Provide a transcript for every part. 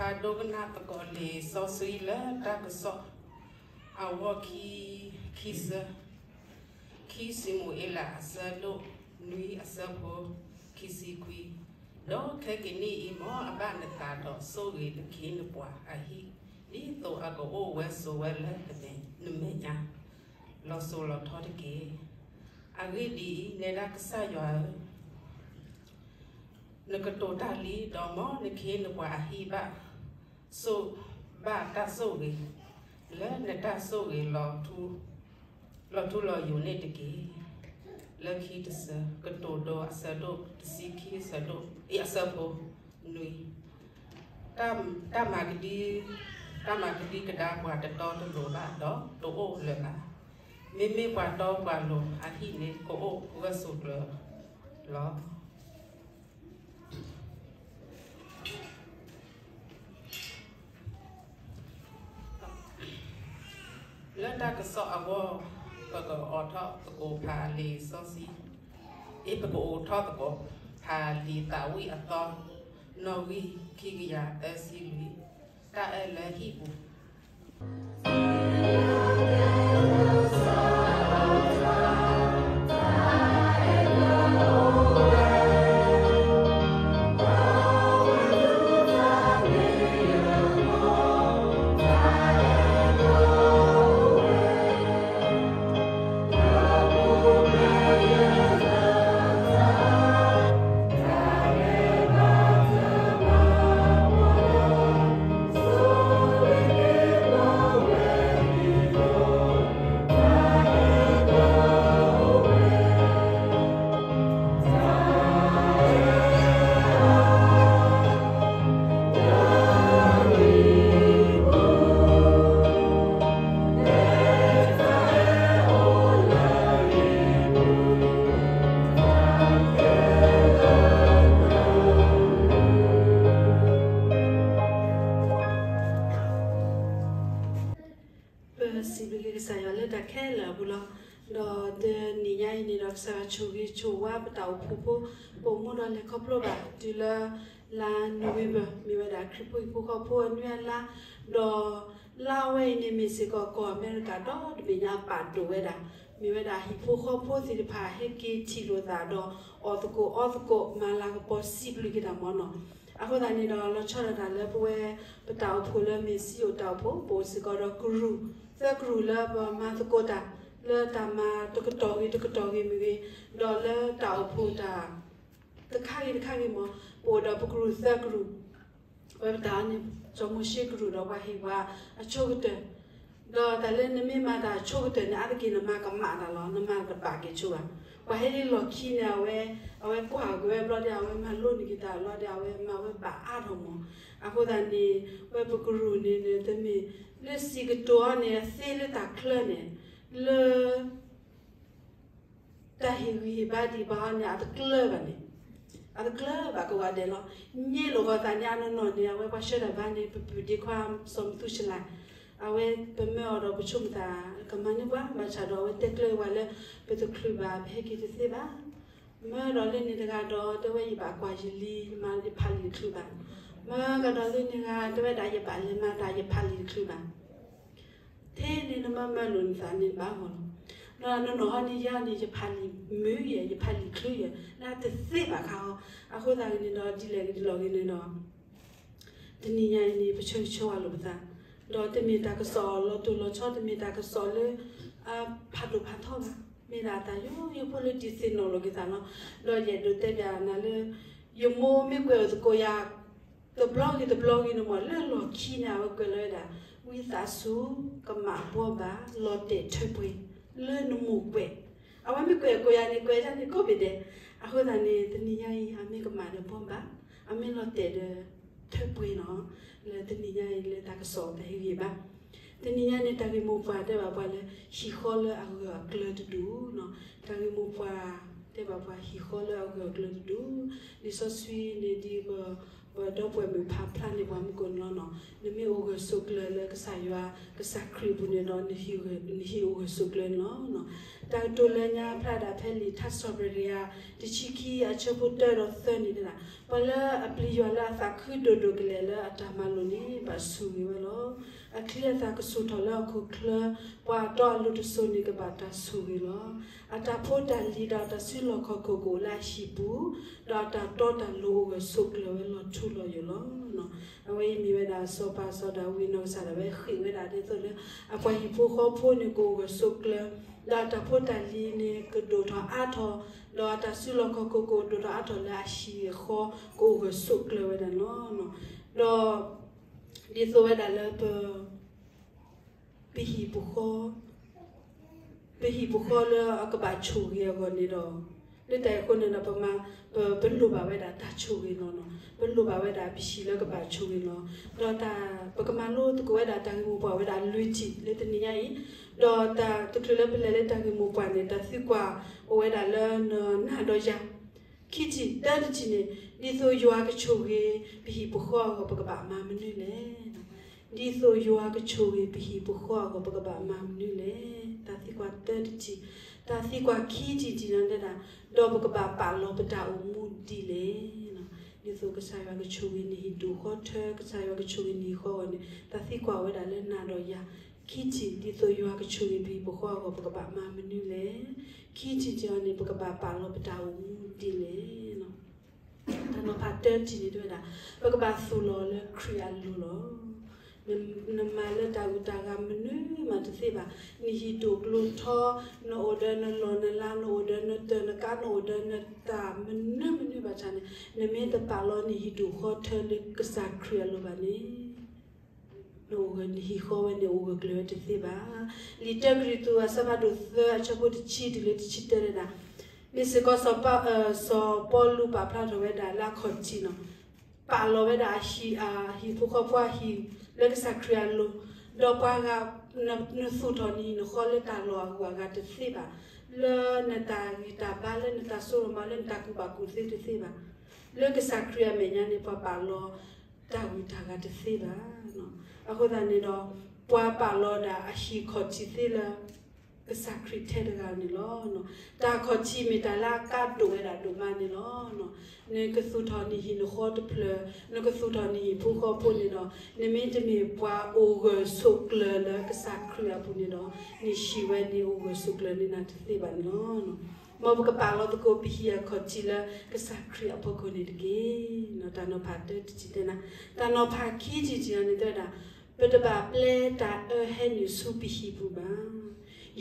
ပဒိကနၣ်သကိးလံာ်စီဆှံလၢတၢ်ကစီၣ် အဝဲခံ, ခံဆၢ, ခံၡမူၤအ့လး အဆၢဒိၣ်နွံအဆၢဖိခံဆံခွံ, ဒီးခဲကနံၣ်အံၤ မ်အဘၣ်နသးဒီးဆိၣ်ဂ့ၤနခ့နပှၤအဟံၣ်, ဒ်သိးအကအိၣ်ဝဲဆိးဝဲလၢနမဲာ်ညါ လီၤစိၤလီၤထီတက့ၢ်. အဂ့ၢ်ဒ်အံၤ, နဲဒၣ်ကစၢ်ယွၤဧၢ, နကတိၤတၢ်လံ, ဒီးမ်နခ့နပှၤအဟံၣ်ဘၣ်ဆိၣ်, ဘၣ်တၢ်ဆိၣ်ဂ့ၤ, လၢနတၢ်ဆိၣ်ဂ့ၤ လီၤထူလီၤယိာ်န့ၣ်တက့ၢ်. လၢခံတဆၢ, ကတိၤဒိအဆၢဒိၣ်တဆံခံ အဆၢဖိနွံ, တၢ်မၤကဒံ, တၢ်မၤကဒံကဒါပှၤတတီတလိၤဘၣ်ဒီး တအိၣ်လၢၤဘၣ်. မ့မ့ၢ်ပှၤတီပှၤလိၤအဟံၣ်န့ၣ် ကအိၣ်ဂၢၢ်ဆိးကျၢၤလီၤ. လၢတၢ်ကစီၣ်အဂီၢ်, ပကအိးထီၣ်သကိးဖးလံာ်စီဆှံ, အ့ ပကအိးထီၣ်သကိးဖးလံာ်သးဝံၣ်အသီ, နီၣ်ဂံၢ်ခံကယၤသၢဆံလွံၢ်, တၢ်အဲၣ်လၢဟံၣ်ပူၤ ပစံးဘျုးက့ၤကစၢ်ယွၤလၢတၢ်ခဲလၢာ်အပူၤလီၤ. ဒီးတနံၤညါအံၤန့ၣ်ဒီး ကစၢ်ယွၤဆိၣ်ဂ့ၤဆိၣ်ဝါပတၢ်အိၣ်ဖှိၣ်ဖိ, ပအိၣ်မူဒီးလဲၤခီဖျိဘၣ်တုၤလၢ လါနိၣ်ဝ့ဘၢၣ် မ့ၢ်ဝဲဒၣ်ခရံာ်ဖိဟံၣ်ဖိဃီဖိအနွံအလါ, ဒီးလါဝဲအံၤန့ၣ်မ့ၢ်စ့ၢ်ကီး ကီၢ်အမဲရကၤဒီတဘ့ၣ်ညါပာ်ဒိၣ်ဝဲဒၣ်, မ့ၢ်ဝဲဒၣ်ဟံၣ်ဖိဃီဖိသ့ၣ်တဖၣ် ဟဲက့ၤထံၣ်လိာ်သးဒီး အီၣ်သကိးအီသကိး မၤလၤကပီၤစံးဘျုးက့ၤတၢ်မနီၤ. အဃိသတးန့ၣ်ဒီး လီၤဆီဒၣ်တၢ်လၢပဝဲ ပတၢ်အိၣ်ဖှိၣ်လၢမ့ၢ်စံယိၣ်တၢ်အိၣ်ဖှိၣ် ပအိၣ်စ့ၢ်ကီးဒီးကရူၢ် သၢကရူၢ်လၢပမၤသကိးတၢ် လၢတၢ်မၤတကတီၢ်ဂ့ၤတကတီၢ်ဂ့ၤမ့ၢ်ဂ့ၤ, ဒီးလၢတၢ်အိၣ်ဖှိၣ်တၢ် တခါဂ့ၤတခါဂ့ၤမ့ၢ် ပအိၣ်ဒီးပကရူၢ်သၢကရူၢ်, အဝဲပတၢ်န့ၣ် စီၤမိၤၡ့ကရူၢ်ဒီးပှၤဟ့ၣ်ပှၤအဆိကတၢၢ်, ဒီးတၢ်လၢနမ့ၢ်မၤတၢ်အဆိကတၢၢ်န့ၣ် အါတက့ၢ်နမၤကမၣ်တၢ်လီၤ, နမၤတဘၣ်က့ၤဆိဘၣ်. ပှၤဟဲလံလီၢ်ခံန့ၣ် အဝဲ, အဝဲကွၢ်က့ၤဝဲဘျီဒီး အဝဲမၤလိန့ၢ်က့ၤတၢ်ဘျီဒီး အဝဲမၤဝဲဘၣ်အါထီၣ်မး. အဃိသတးန့ၣ် ဝဲပကရူၢ်န့ၣ် တမ့ၢ်လၢစံးကတိၤအီၤန့ၣ် အသ့လၢတၢ်ချၢန့ၣ် လၢ တၢ်ဟ့ၣ်ဂံၢ်ဟ့ၣ်ဘါဒံးဘၣ်အီၤန့ၣ် အတကျၢၤဘၣ်န့ၣ်, အတကျၢၤဘၣ်ကိးဂၤဒဲးလီၤ. န့ၣ်လိာ်ဂီၤသးန့ၣ် အနီၢ်နီၢ်န့ၣ် အဝဲပှၤဆှၢတၢ်ဘါန့ၣ် ပပုၢ်ဒ့ခွါစီၤမသူၡလး, အဝဲပမၢအီၤဒီးပဆိကမိၣ်သး ကမၤန့ၢ်ပှၤ ဘၣ်ဆၣ်ဒီးအဝဲတဲကျၢၤဝဲလၢ ပတချုးဘၣ် ပဟဲက့ၤတသ့ဘၣ်. မၢဒီးလၢန့ၣ်တဂၤဒီး တဲဝဲယဘၣ်ကွၢ်ယလံၤ ယမၤယဖးလံာ်တချုးဘၣ်. မၢကဒီးလၢန့ၣ်တဂၤ တဲဝဲဒၣ်ယဘၣ်လဲၤမၤတၢ်ယဖးလံာ်တချုးဘၣ်. ထဲန့ၣ်နမၢမၢလိာ်နသးန့ၣ်ဘၣ်ဂီၢ်လီၤ. ဒီးနီၢ်နီၢ်ဟီန့ၣ်ယၤန့ၣ် ယဖးလံာ်မုာ်ယဲၢ် ယဖးလံာ်ချုးယဲၢ် လၢတသ့ဘၣ်ခါအီၤ. အဃိသတးန့ၣ်ဒီး ဒ်လဲၣ်ဂ့ၤဒ်လဲၣ်ဂ့ၤန့ၣ်ဒီး တနံၤညါအံၤန့ၣ် ပဆၢဂ့ၤဆၢဝါလိာ်ပသး, ဒီးတမ့ၢ်တၢ်ကစီၣ်လီၤတိၢ်လီၤဆီ တမ့ၢ်တၢ်ကစီၣ်လၢ ဖးဒိၣ်ဖးထီဘၣ်, မ့ၢ်ဒၣ်တၢ်ယိယိဖိလၢဒုးသ့ၣ်နီၣ်လိာ်က့ၤသးလီၤ. ဒီးယအဲၣ်ဒိးတဲဘၣ်နၤလၢ ယမိၢ်မ့ၢ်ကွဲးအီၤသကိးယၤ တဘျီဂ့ၤတဘျီဂ့ၤန့ၣ်မး လၢလီၢ်ခံန့ၣ် အဝဲကွဲးလီၤဝဲဒၣ် ဝံသးစူၤ ကမၣ်ဘှီဘၣ် လီၤတဲာ်ထၢပှဲၤ လၢနမိၢ်ကွဲး, အဝဲမ့ၢ်ကွဲးကိးယၤန့ၣ် ကွဲးယၤန့ၣ်ကိးဘ့ၣ်ဒဲး. အဃိသတးန့ၣ် တနံၤညါအံၤ အမ့ၢ်ကမၣ်ဒီးဘှီဘၣ်, အမ့ၢ်လီၤတဲာ်ဒီးထၢပှဲၤနီၤ, လၢတနံၤညါအံၤလၢတၢ်ကစီၣ်တၢ်ဟ့ၣ်ဂံၢ်ဘါ တနံၤညါန့ၣ် တၢ်ဂ့ၢ်မိၢ်ပှၢ်တဲဘၣ်ပှၤလၢ ဟံၣ်ဃီလၢအဂၢၢ်အကျၢၤတဒူၣ်နီၤ, တၢ်ဂ့ၢ်မိၢ်ပှၢ်တဲဘၣ်ပှၤ ဟံၣ်ဃီလၢအဂၢၢ်အကျၢၤတဒူၣ်, လံာ်စီဆှံန့ၣ်ဒ်ပ ဒီပုၢ်ဝဲၢ်မုၣ်ဖးဖျါန့ၢ်ပှၤမုၢ်ကိၣ်န့ၣ်လီၤနီၤ. နမ့ၢ်အိၣ်ဂၢၢ်ဆိးကျၢၤလၢကစၢ်ယွၤ ကစၢ်ခရံာ်အပူၤန့ၣ်ဒီး နဟံးအိၣ်ဂၢၢ်ဆိးကျၢၤန့ၣ်လီၤနီၤ. တၢ်ကတိၤလၢညါဖျါဒၣ်ဖဲလံာ်ထါစီၤပတြၢၤ တဆံခံ အဆၢဖိတၢဒီးသၢန့ၣ်တဲဒၣ်, ပှၤလၢအပျံၤယွၤလၢအသးခုဒိၣ်ဒိၣ်ကလဲာ်လၢအတၢ်မၤလိာ်န့ၣ် ဘၣ်ဆိၣ်ဂ့ၤဝဲလီၤ. အချံအသၣ်ကဆူၣ်ထီၣ်လၢအခိၣ်ချၢ, ပှၤအတီအလိၤတစိၤန့ၣ် ကဘၣ်တၢ်ဆိၣ်ဂ့ၤလီၤ. အတၢ်ဖိတၢ်လံၤဒီးအတၢ်စုလီၢ်ခီၣ်ခိၣ်ကအိၣ်လၢအဟံၣ်ပူၤ, ဒီးအတၢ်တီတၢ်လိၤအိၣ်ဂၢၢ်ဆိးကျၢၤဝဲလီၤထူလီၤယိာ်လီၤ. အဝဲအံၤမ့ၢ်ဝဲဒၣ်စီၤပၤစီၤဒၤဝံးနီၢ်ကစၢ်ဒၣ်ဝဲဃ့ၢ်ဝဲဒၣ်ဒ်သိးလၢ အပှၤဟံၣ်ဖိဃီဖိန့ၣ်ကအိၣ်ဂၢၢ်ဆိးကျၢၤ, ဒီးအတၢ်ဖိတၢ်လံၤန့ၣ် ကဒိၣ်ထီၣ်အါထီၣ်, ဒီးအတၢ်စုလီၢ်ခီၣ်ခိၣ်ကအိၣ်ဒိၣ်ထီၣ်အါထီၣ်လၢအဟံၣ်အဃီ ကအိၣ်ဂၢၢ်ဆိးကျၢၤဝဲဒၣ်လီၤ. ဒီး ဒ်သိးဝဲဒၣ်လၢပ ပဟံၣ်ပဃီ ပဟံၣ်ပဃီလၢအကဘၣ်ဆိၣ်ဂ့ၤအဂီၢ်န့ၣ်ဒီး, လၢတၢ်အံၤအဃိန့ၣ်ဒီး ပမၤ ပ ပလိၣ်ဘၣ်ဝဲဒၣ်တၢ်ဆိၣ်ဂ့ၤလီၤနီၤ. ပလိၣ်ဘၣ်ဝဲဒၣ်ပဟံၣ်လၢကဘၣ်ဆိၣ်ဂ့ၤလီၤ. ဒီးတၢ် ပကမၤလိသကိးဝဲဒၣ်တၢ်ဂ့ၢ်မိၢ်ပှၢ်ဝဲဒၣ်လွံၢ်ထံၣ်လၢတနံၤညါအံၤ, ဒီးတၢ်တချုးလၢပလဲၤလၢတၢ်ဂ့ၢ်မိၢ်ပှၢ်န့ၣ် တၢ်သံကွၢ်အိၣ်ဝဲဒၣ်လၢနနၤဒီးယၤ ခံထံၣ်, တၢတထံၣ်န့ၣ် ဒ်သိးယွၤကဆိၣ်ဂ့ၤပဟံၣ်ပဃီအဂီၢ် ပကဘၣ်မၤမနုၤလဲၣ်. ဒ်သိးယွၤကဆိၣ်ဂ့ၤပဟံၣ်ပဃီအဂီၢ် ပကဘၣ်မၤမနုၤလဲၣ်. တၢ်သံကွၢ်တၢတထံၣ်, တၢ်သံကွၢ်ခံထံၣ်တထံၣ်န့ၣ်တဲဒၣ်, ဒီးပကဘၣ်ပာ်လီၤပတၢ်အိၣ်မူဒ်လဲၣ်. ဒ်သိးကစၢ်ယွၤကဆိၣ်ဂ့ၤနဟံၣ်ဒိၣ်ဃီထၢ, ကစၢ်ယွၤကဆိၣ်ဂ့ၤနဟံၣ်ဃီအဂီၢ်န့ၣ် တၢ်သံကွၢ်ဝဲဒၣ်လၢနၤဒီးယၤ ခံထံၣ်, ဒ်သိးယွၤကဆိၣ်ဂ့ၤပဟံၣ်ပဃီအဂီၢ် ပကဘၣ်မၤမနုၤလဲၣ်. ခံထံၣ်တထံၣ်အံၤန့ၣ် ပကဘၣ်ပာ်လီၤပတၢ်အိၣ်မူဒ်လဲၣ်. တၢ်နီၤဖးတၢတထံၣ်န့ၣ်တဲဝဲဒၣ်, ပကဘၣ်သူၣ်လီၤလၢခရံာ်အလိၤလီၤ. နမၤလၢတၢ်ဂုၤတၢ်ဂၤမနုၤမးတသ့ဘၣ်. နဟံၣ်ဒိၣ်ကျိၤထီ, နအိၣ်ဒီးနလီၢ်နလၤ, နအိၣ်ဒီးနတၢ်နကါ, နအိၣ်ဒီးနတၢ်မနုၤမနုၤဘၣ်ဆၣ်န့ၣ်, နမ့ၢ်တပာ်လီၤနဟံၣ်ဒိၣ်ဃီထၢလၢကစၢ်ခရံာ်အလိၤဘၣ်န့ၣ် နအိၣ်ဂၢၢ် နဟံၣ်ဃီဝဲန့ၣ် အိၣ်ဂၢၢ်ကျၢၤဝဲတသ့ဘၣ်. လံာ်တၢကရံၣ်သူး အဆၢဖးဒိၣ်သၢ အဆၢဖိတဆံတုၤလၢတဆံတၢတဲဒၣ်, မ့ၢ်စ့ၢ်ကီး စီၤပီလူးပာ်ဖျါထီၣ်ဝဲဒၣ်လၢအခီၣ်ထံးနီၤ, ပာ်လီၤဝဲဒၣ်အဟံၣ် အဟံၣ်ဖိဃီဖိအဟံၣ်လၢကစၢ်ခရံာ်အလိၤ, ဒီးပှၤဂၤ နသူၣ်ထီၣ်နဟံၣ်နဃီလၢတၢ်လီၢ်အဂုၤအဂၤတသ့ဘၣ်, လၢနတၢ်ဂံၢ်တၢ်ဘါ လၢနတၢ်စိတၢ်ကမီၤ လၢနတၢ်ကူၣ်ဘၣ်ကူၣ်သ့တသ့ဘၣ်. လၢကစၢ်ခရံာ်အမဲာ်ညါန့ၣ် ပှၤပာ်လီၤ တၢ်ဂုၤတၢ်ဂၤတသ့ဘၣ်. အဃိသတးန့ၣ်ဒီး ပှၤပာ်လီၤဒၣ်အဟံၣ်ခီၣ်ထံးသ့လၢ ကစၢ်ခရံာ်ထဲတဂၤန့ၣ်လီၤ. တၢ်ခီၣ်ထံးမ့ၢ်တၢ်လၢအကါဒိၣ်ဝဲဒၣ်ဒိၣ်မးန့ၣ်လီၤ. နကသူၣ်ထီၣ်နဟံၣ်နဃီတဖျၢၣ်, နကသူၣ်ထီၣ်နဟံၣ်ဖိဃီဖိန့ၣ်ဒီး နမ့ၢ်တမ့ၢ်ပှၤအိၣ်ဂၢၢ်ဆိးကျၢၤလၢကစၢ်ခရံာ်အပူၤန့ၣ်ဒီး နဟံၣ်ဝဲန့ၣ်အိၣ်ဂၢၢ်ဆိးကျၢၤန့ၢ်နၤတသ့ဘၣ်န့ၣ်လီၤ. မ်ပကပာ်လီၤသကိးပဟံၣ်အခီၣ်ထံးလၢကစၢ်ခရံာ်အဖီခိၣ်န့ၣ်တက့ၢ်. တၢ်နီၤဖးတၢတထံၣ်တဲနၤ, တၢ်နီၤဖးခံထံၣ်တထံၣ်အံၤန့ၣ်တဲဝဲဒၣ်, ပတဘၣ်ပျဲတၢ်အၢဟဲနုာ်ဆူပဟံၣ်ပူၤဘၣ်.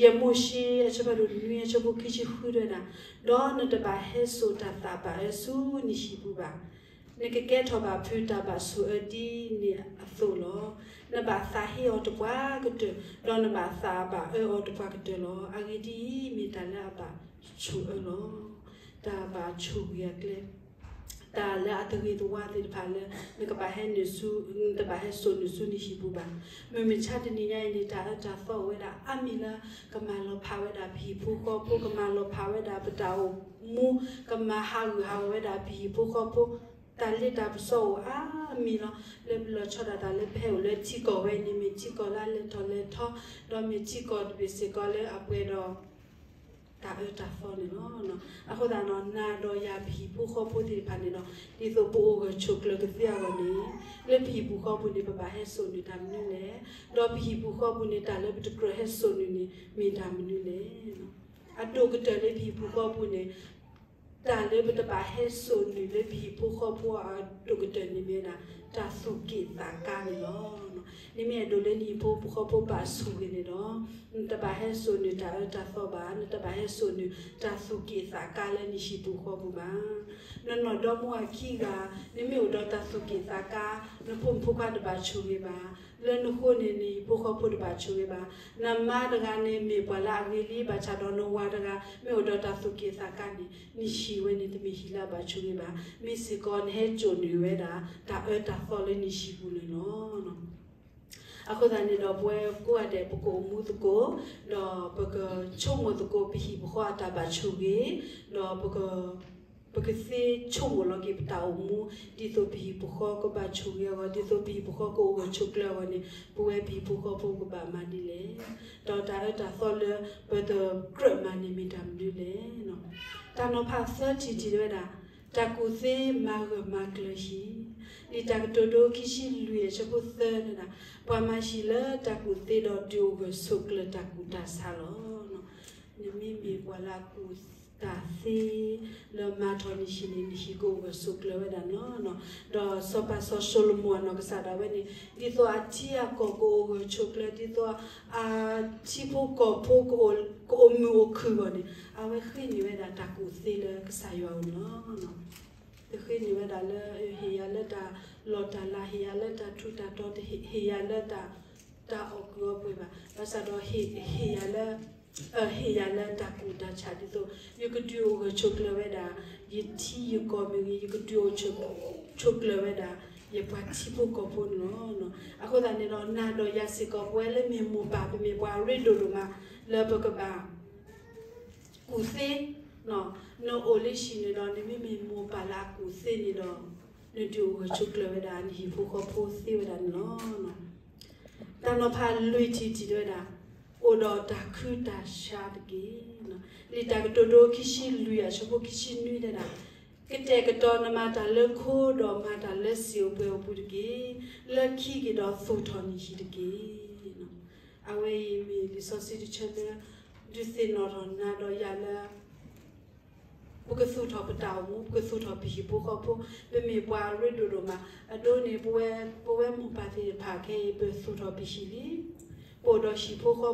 ယဲၢ်မိၤၡ့ အဆၢဖးဒိၣ်နွံ အဆၢဖိခံဆံဃုတဲဝဲဒၣ်, ဒီးနတဘၣ်ဟဲစိာ်တၢ်သးဘၣ်အၢဆူနဟံၣ်ပူၤဘၣ်. နကကဲထီၣ်ဘၣ်ဖုးတၢ်ဘၣ်ဆိၣ်အၢဒ်န့ၣ်အသိးလီၤ. နဘၣ်သးဟ့အီၤတပှၢ်ကတၢၢ်, ဒီးနဘၣ်သးဘၣ်အၢအီၤတပှၢ်ကတၢၢ်လီၤ. အဂ့ၢ်ဒ်အံၤ, မ့ၢ်တၢ်လၢအဘၣ်ဆိၣ်အၢလီၤ. တၢ်ဘၣ်ဆိၣ်ဂ့ၤအကျဲ တၢ်လၢအတဂ့ၤတဝါသ့ၣ်တဖၣ်လၢ နကဘၣ်ဟဲနုာ်ဆူ, နတဘၣ်ဟဲစိာ်နုာ်ဆူနဟံၣ်ပူၤဘၣ်. မုၢ်မဆါတနံၤညါအံၤန့ၣ် တၢ်အၢတၢ်သီအိၣ်ဝဲဒၣ်အါမံၤလၢ ကမၤလီၤဖးဝဲဒၣ်ပဟံၣ်ဖိဃီဖိ, ကမၤလီၤဖးဝဲဒၣ်ပတၢ်အိၣ်မူ, ကမၤဟးဂူာ်ဟးဂီၤဝဲဒၣ်ပဟံၣ်ဖိဃီဖိ, တၢ်လ့တၢ်ပစီအိၣ်အါမံၤလီၤ. လၢပလီၤဆီဒၣ်တၢ်လၢပဟဲအိၣ်လၢထံကီၢ်ဝဲန့ၣ် မ့ၢ်ထံကီၢ်လၢအလဲၤထီၣ်လဲၤထီ, ဒီးမ့ၢ်ထံကီၢ်တဘ့ၣ်စ့ၢ်ကီးလၢအပှဲၤဒီး တၢ်အၢတၢ်သီန့ၣ်လီၤ. အဃိသတးဒီး နၤဒီးယၤပဟံၣ်ဖိဃီဖိသ့ၣ်တဖၣ်န့ၣ်ဒီး ဒ်သိးပအိၣ်ဂၢၢ်ဆိးကျၢၤကသ့အဂီၢ်န့ၣ်, လၢပဟံၣ်ပူၤဃီပူၤန့ၣ် ပဘၣ်ဟဲစိာ်နုာ်တၢ်မနုၤလဲၣ်. ဒီးပဟံၣ်ပူၤဃီပူၤန့ၣ် တၢ်လၢပတကြၢးဟဲစိာ်နုာ်န့ၣ် မ့ၢ်တၢ်မနုၤလဲၣ်. အဒိၣ်ကတၢၢ်လၢပဟံၣ်ပူၤဃီပူၤန့ၣ် တၢ်လၢပတဘၣ်ဟဲစိာ်နုာ်လၢပဟံၣ်ဖိဃီဖိအဒိၣ်ကတၢၢ်န့ၣ်မ့ၢ်ဝဲဒၣ် တၢ်သူၣ်က့ၣ်သးကါန့ၣ်လီၤ. နမ့ၢ်အဲၣ်ဒိးလၢနဟံၣ်ဖိဃီဖိဘၣ်ဆိၣ်ဂ့ၤန့ၣ်ဒီး နတဘၣ်ဟဲစိာ်နုာ်တၢ်အၢတၢ်သီဘၣ်, နတဘၣ်ဟဲစိာ်နုာ်တၢ်သူၣ်က့ၣ်သးကါလၢနဟံၣ်ပူၤဃီပူၤဘၣ်. နနီၢ်ဒီမါဝၤခံဂၤ နမ့ၢ်အိၣ်ဒီးတၢ်သူၣ်က့ၣ်သးကါ, နဖိမုၣ်ဖိခွါတဘၣ်ဆိၣ်ဂ့ၤဘၣ်. လၢနဃိန့ၣ် နဟံၣ်ဖိဃီဖိတဘၣ်ဆိၣ်ဂ့ၤဘၣ်. နမါတဂၤန့ၣ်မ့ၢ်ပှၤလၢအဂ့ၤလံ ဘၣ်ဆၣ်ဒီးနဝၤတဂၤ မ့ၢ်အိၣ်ဒီးတၢ်သူၣ်က့ၣ်သးကါန့ၣ် နဟံၣ်ဝဲန့ၣ် တမ့ၢ်ဟံၣ်လၢအဘၣ်ဆိၣ်ဂ့ၤဘၣ်. မ့ၢ်စ့ၢ်ကီးနဟဲစိာ်နုာ်ဝဲဒၣ် တၢ်အၢတၢ်သီလၢနဟံၣ်ပူၤန့ၣ်လီၤ. အဃိသတးန့ၣ်ဒီး ပဝဲကိးဂၤဒဲး ပကအိၣ်မူသကိး, ဒီးပကဆိကမိၣ်သကိး ပဟံၣ်ပဃီအတၢ်ဘၣ်ဆိၣ်ဂ့ၤ, ဒီးပက ပကသ့ဆိကမိၣ်လီၤက့ၤပတၢ်အိၣ်မူ, ဒ်သိးပဟံၣ်ပဃီကဘၣ်ဆိၣ်ဂ့ၤအဂီၢ်, ဒ်သိးပဟံၣ်ပဃီကအိၣ်ဂၢၢ်ဆိးကျၢၤအဂီၢ်န့ၣ်, ပဝဲပဟံၣ်ဖိဃီဖိကဘၣ်မၤဒ်လဲၣ်. ဒီးတၢ်အၢတၢ်သီလၢပတကြၢးမၤန့ၣ်မ့ၢ်တၢ်မနုၤလဲၣ်. တၢ်နီၤဖးသၢထံၣ်တထံၣ်တဲဝဲဒၣ်, တၢ်ကူၣ်သ့မၤဂၢၢ်မၤကျၢၤဟံၣ်, လံာ်တၢ်ကတိၤဒိခံဆံလွံၢ်အဆၢဖိသၢတဲဒၣ်, ပှၤမၤဟံၣ်လၢတၢ်ကူၣ်သ့ဒီးဒုးအိၣ်ဂၢၢ်ဆိးကျၢၤတၢ်ကူၣ်တၢ်ဆးလီၤ. နမ့မ့ၢ်ပှၤလၢအကူၣ်တၢ်သ့ လၢမၤထီၣ်နဟံၣ်န့ၣ် နဟံၣ်ကအိၣ်ဂၢၢ်ဆိးကျၢၤဝဲဒၣ်န့ၣ်လီၤ. ဒီးစီၤပၤစီၤၡလိၤမိၣ်အနီၢ်ကစၢ်ဒၣ်ဝဲန့ၣ် ဒ်သိးအထံအကီၢ်ကအိၣ်ဂၢၢ်ဆိးကျၢၤ, ဒ်သိးအထံဖိကီၢ်ဖိကအိၣ်မုာ်အိၣ်ခုၣ်အဂီၢ်န့ၣ်, အဝဲဃ့န့ၢ်ဝဲဒၣ်တၢ်ကူၣ်သ့လၢကစၢ်ယွၤအအိၣ်န့ၣ်လီၤ. တဃ့န့ၢ်ဝဲဒၣ်လၢ ဟ့ၣ်ယၤလၢတၢ်လီၢ်တၢ်လၤ, ဟ့ၣ်ယၤလၢတၢ်ထူးတၢ်တီၤ, ဟ့ၣ်ယၤလၢ တၢ်အီၣ်ကုၢ်အီပှဲၤဘၣ်, ဘၣ်ဆၣ်ဒီးဟ့ၣ်ယၤလၢ, ဟ့ၣ်ယၤလၢတၢ်ကူၣ်တၢ်ဆးဒ်သိး ယကဒုးအိၣ်ဂၢၢ်ဆိးကျၢၤဝဲဒၣ် ယထံယကီၢ်မ့ၢ်ဂ့ၤ, ယကဒုးအိၣ်ဆိးကျၢၤဝဲဒၣ် ယပှၤထံဖိကီၢ်ဖိန့ၣ်လီၤ. အဃိသတးန့ၣ်ဒီး နၤဒီးယၤစ့ၢ်ကီး ပဝဲလၢမ့ၢ်မိၢ်ပၢ် ပမ့ၢ်ပှၤရ့ဒိၣ်ဒိၣ်မး လၢပကဘၣ် ကူၣ်သ့, နအိၣ်လၢဟံၣ်န့ၣ်ဒီး နမ့မ့ၢ်မိၢ်ပၢ်လၢအကူၣ်သ့န့ၣ်ဒီး နဒုးအိၣ်ဂၢၢ်ဆိးကျၢၤဝဲဒၣ် နဟံၣ်ဖိဃီဖိသ့ဝဲဒၣ်န့ၣ်လီၤ. တၢ်နီၤဖးလွံၢ်ထံၣ်တထံၣ်တဲဝဲဒၣ်, အိၣ်ဒီးတၢ်ခုတၢ်ဆါတက့ၢ်. လံာ်တၢ်ကတိၤဒိခံဆံလွံၢ်အဆၢဖိခံဆံနွံတဲဒၣ်, ကတဲာ်ကတီၤနမၤတၢ်လၢခိဒီးမၤတၢ်လၢစံာ်အိၣ်ပှဲၤအိၣ်ပူၤတက့ၢ်. လၢခံက့ၤဒီးသူၣ်ထီၣ်နဟံၣ်တက့ၢ်. အဝဲအံၤမ့ၢ်လံာ်စီဆှံတဆၢလၢ ဒုးသ့ၣ်နီၣ်ထီၣ်နၤဒီးယၤလၢ ပကသူၣ်ထီၣ်ပတၢ်အိၣ်မူ, ပကသူၣ်ထီၣ်ပဟံၣ်ဖိဃီဖိ, ပမ့ၢ်ပှၤရ့ဒိၣ်ဒိၣ်မး, အဒိန့ၣ် ပဝဲ, ပဝဲမိၢ်ပၢ်သ့ၣ်တဖၣ်ခဲအံၤ ပသူၣ်ထီၣ်ပဟံၣ်လံ, ပအိၣ်ဒီးဟံၣ်ဖိဃီဖိလံ,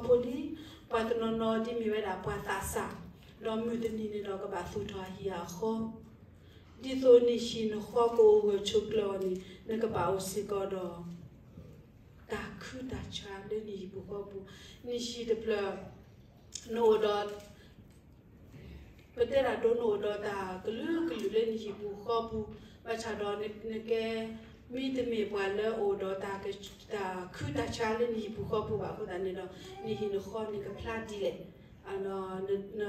ပှၤတနီၤနီၤဒ်မ့ၢ်ဝဲဒၣ်ပှၤသးစၢ်, ဒီးမုၢ်တနံၤန့ၣ်ဒီးကဘၣ်သူၣ်ထီၣ်အဟံၣ်အဃီ, ဒ်သိးနဟံၣ်နဃီကအိၣ်ဂၢၢ်ဆိးကျၢၤအီၤန့ၣ် နကဘၣ်အိၣ်စ့ၢ်ကီးဒီး တၢ်ခုတၢ်ဆါလၢနဟံၣ်ပူၤဃီပူၤ, နဟံၣ်တဖျၢၣ် နအိၣ်ဒီး, ပတဲဒၣ်ဒိနအိၣ်ဒီးတၢ်ကလုာ်ကလုာ်လၢနဟံၣ်ပူၤဃီပူၤ, ဘၣ်ဆၣ်ဒီးနကဲ မ့တမ့ၢ်ပှၤလၢအိၣ်ဒီးတၢ်ခုတၢ်ဆါလၢနဟံၣ်ပူၤဃီပူၤဘၣ်အဃိသတးန့ၣ်ဒီး နဟံၣ်နဃီန့ၣ်ကဖျါဒ်လဲၣ်. ခီပ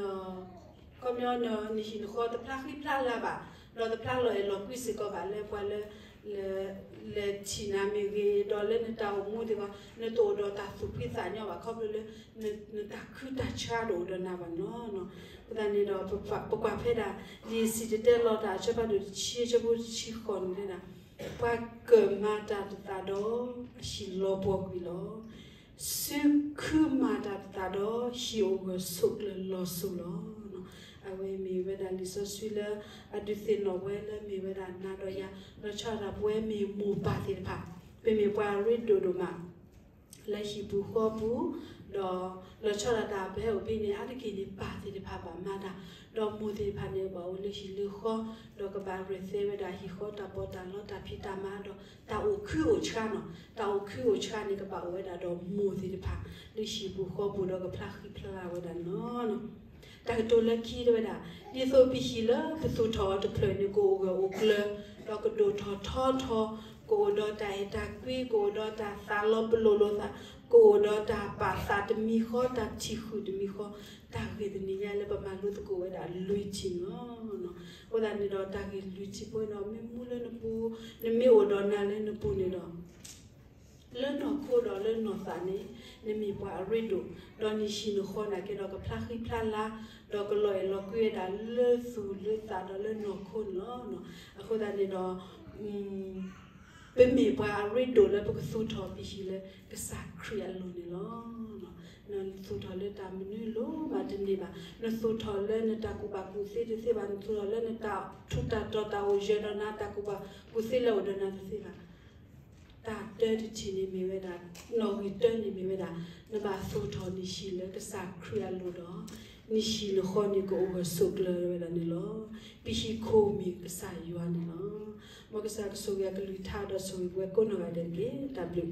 ညီ နဟံၣ်နဃီတဖျါဃံဖျါလၤဘၣ်, ဒီးတဖျါလီၤအဲၣ်လီၤကွံစ့ၢ်ကီးဘၣ်လၢပှၤလၢ လဲၤထံၣ်နၤမ့ၢ်ဂ့ၤ, ဒီးလၢနတၢ်အိၣ်မူသ့ၣ်တဖၣ် နတအိၣ်ဒီးတၢ်သူၣ်ဖှံသးညီဘၣ် ခီဖျိလၢ နတၢ်ခုတၢ်ဆါတအိၣ်ဒီးနၤဘၣ်န့ၣ်လီၤ. အဃိသတးန့ၣ်ဒီး ပကွၢ်ဖဲဒၣ် လံာ်စံၣ်တဲၤတဲလီၤတၢ်အဆၢဖးဒိၣ်တဆံ အဆၢဖိတဆံဃိးန့ၣ်တဲဒၣ်, ပှၤကၢၢ်မၤတၢ်တသးဒီး အဟံၣ်လီၤပှီၢ်ကွံာ်လီၤ. စုခုမၤတၢ်တသးဒီး ဟံၣ်အိၣ်ဂၢၢ်ဆိးကျၢၤလီၤစိၤလီၤ. အဝဲမ့ၢ်ဝဲဒၣ်လံာ်စီဆှံလၢ အဒုးသ့ၣ်နီၣ်ဝဲလၢမ့ၢ်ဝဲဒၣ်နၤဒီးယၤ, လီၤဆီဒၣ်တၢ်ပဝဲမ့ၢ်မိၢ်ပၢ်သ့ၣ်တဖၣ်, ပမ့ၢ်ပှၤရ့ဒိၣ်ဒိၣ်မး လၢဟံၣ်ပူၤဃီပူၤ, ဒီးလီၤဆီဒၣ်တၢ်ပဟဲအိၣ်ဖဲန့ၣ် အါတက့ၢ်န့ၣ် ပၢ်သ့ၣ်တဖၣ်ဘၣ်မၤတၢ်, ဒီးမိၢ်သ့ၣ်တဖၣ်န့ၣ် ဘၣ်အိၣ်လၢဟံၣ်လၢဃီ, ဒီးကဘၣ်ရဲၣ်သဲဝဲဒၣ်ဟံၣ်ဃီတၢ်ပီးတၢ်လီတၢ်ဖံးတၢ်မၤဒီး တၢ်အိၣ်ခုအိၣ်ဆါန့ၣ်, တၢ်အိၣ်ခုအိၣ်ဆါန့ၣ် ကဘၣ်အိၣ်ဝဲဒၣ်ဒီးမိၢ်သ့ၣ်တဖၣ် လၢဟံၣ်ပူၤဃီပူၤဒီးကဖျါဃံဖျါလၤဝဲဒၣ်န့ၣ်လီၤ. တၢ်ကတိၤလၢခံတဲဝဲဒၣ်, ဒ်သိးပဟံၣ်လၢပသူၣ်ထီၣ်အီၤတဖျၢၣ်န့ၣ် ကအိၣ်ဂၢၢ်အိၣ်ကျၢၤ, ဒီးကဒိၣ်ထီၣ်ထီထီၣ်, ကအိၣ်ဒီးတၢ်အဲၣ်တၢ်ကွံ, ကအိၣ်ဒီးတၢ်သးလီၤပလိာ်လိာ်သး, ကအိၣ်ဒီးတၢ်ပာ်သးတမံၤဃီ, တၢ်ထံၣ်ဃုာ်တမံၤဃီ, တၢ်ဂ့ၢ်တနံၤညါလၢပမၤလိသကိးဝဲဒၣ်လွံၢ်ထံၣ်န့ၣ်လီၤ. အဃိသတးန့ၣ်ဒီး တၢ်ဂ့ၢ်လွံၢ်ထံၣ်ဖိန့ၣ်ဒီး မ့ၢ်မူလၢနပူၤ, နမ့ၢ်အိၣ်ဒီးနၤလၢနပူၤန့ၣ်ဒီး လၢနီၢ်ခိဒီးလၢနီၢ်သးန့ၣ် နမ့ၢ်ပှၤအရ့ဒိၣ်, ဒီးနဟံၣ်နဃီန့ၣ်က့ၤဒီးကဖျါဃံဖျါလၤ, ဒီးကလီၤအဲၣ်လီၤကွံဝဲဒၣ်လၢသူၣ်လၢသးဒီးလၢနီၢ်ခိန့ၣ်လီၤ. အဃိသတးန့ၣ်ဒီး ပမ့ၢ်ပှၤအရ့ဒိၣ်လၢပကသူၣ်ထီၣ်ပဟံၣ်လၢကစၢ်ခရံာ်အလိၤန့ၣ်လီၤ. နသူၣ်ထီၣ်လၢတၢ်မနုၤလိၤမးတန့ၢ်ဘၣ်, နသူၣ်ထီၣ်လၢနတၢ်ကူၣ်ဘၣ်ကူၣ်သ့တသ့ဘၣ်, နသူၣ်ထီၣ်လၢနတၢ်ထူးတၢ်တီၤတၢ်အိၣ်ယၢၤဒီးနၤ တၢ်ကူၣ်ဘၣ်ကူၣ်သ့လၢအိၣ်ဒီးနၤတသ့ဘၣ်. တၢ်တၢတထံၣ်န့ၣ်မ့ၢ်ဝဲဒၣ်, နီၣ်ဂံၢ်တၢန့ၣ်မ့ၢ်ဝဲဒၣ်, နဘၣ်သူၣ်ထီၣ်နဟံၣ်လၢကစၢ်ခရံာ်အလိၤဒီး နဟံၣ်နဃီန့ၣ်ကအိၣ်ဂၢၢ်ဆိးကျၢၤဝဲဒၣ်န့ၣ်လီၤ. ပဟံၣ်ခိၣ်မ့ၢ်ကစၢ်ယွၤန့ၣ်လီၤ. မ်ကစၢ်ကဆိၣ်ဂ့ၤအကလုၢ်ကထါဒီးဆိၣ်ဂ့ၤပဝဲကိးနီၢ်ဂၤဒဲးတက့ၢ်. တၢ်ဘျုး